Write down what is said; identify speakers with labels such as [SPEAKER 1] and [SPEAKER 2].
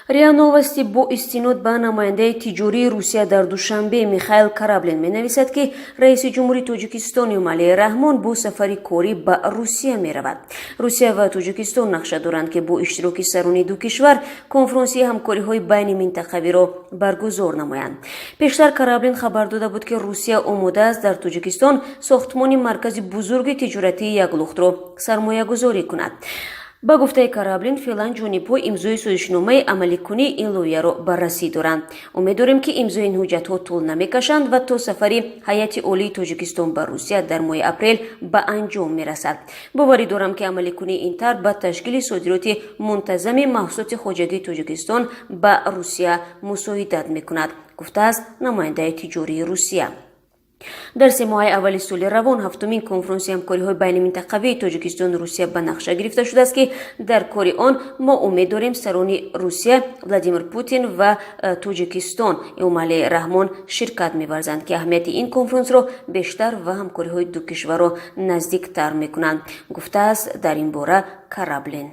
[SPEAKER 1] РИА Новости бо истинод ба намояндаи тиҷории Русия дар Душанбе Михаил Кораблин менависад, ки раиси ҷумҳури Тоҷикистон Эмомалӣ Раҳмон бо сафари корӣ ба Русия меравад. Русия ва Тоҷикистон нақша доранд, ки бо иштироки сарони ду кишвар конфронсии ҳамкориҳои байни минтақавиро баргузор намоянд. Пештар Кораблин хабар дода буд, ки Русия омода аст дар Тоҷикистон сохтмони маркази бузурги тиҷоратии яклухтро сармоягузорӣ кунад. Ба гуфтаи Кораблин, феълан ҷонибҳо имзои созишномаи амаликунии ин лоиҳаро баррасӣ доранд. Умед дорем, ки имзои ин ҳуҷҷатҳо тӯл намекашанд ва то сафари ҳайати олии Тоҷикистон ба Русия дар моҳи апрел ба анҷом мерасад. Боварӣ дорам, ки амаликунии ин тарҳ ба ташкили содироти мунтазами маҳсулоти хоҷагии Тоҷикистон ба Русия мусоидат мекунад, гуфтааст намояндаи тиҷории Русия. Дар 3 моҳаи аввали соли равон ҳафтумин конфронси ҳамкориҳои байниминтақавии Тоҷикистону Русия ба нақша гирифта шудааст, ки дар кори он мо умед дорем, сарони Русия Владимир Путин ва Тоҷикистон Эмомалӣ Раҳмон ширкат меварзанд, ки аҳамияти ин конфронсро бештар ва ҳамкориҳои ду кишварро наздиктар мекунанд, гуфтааст дар ин бора Кораблин.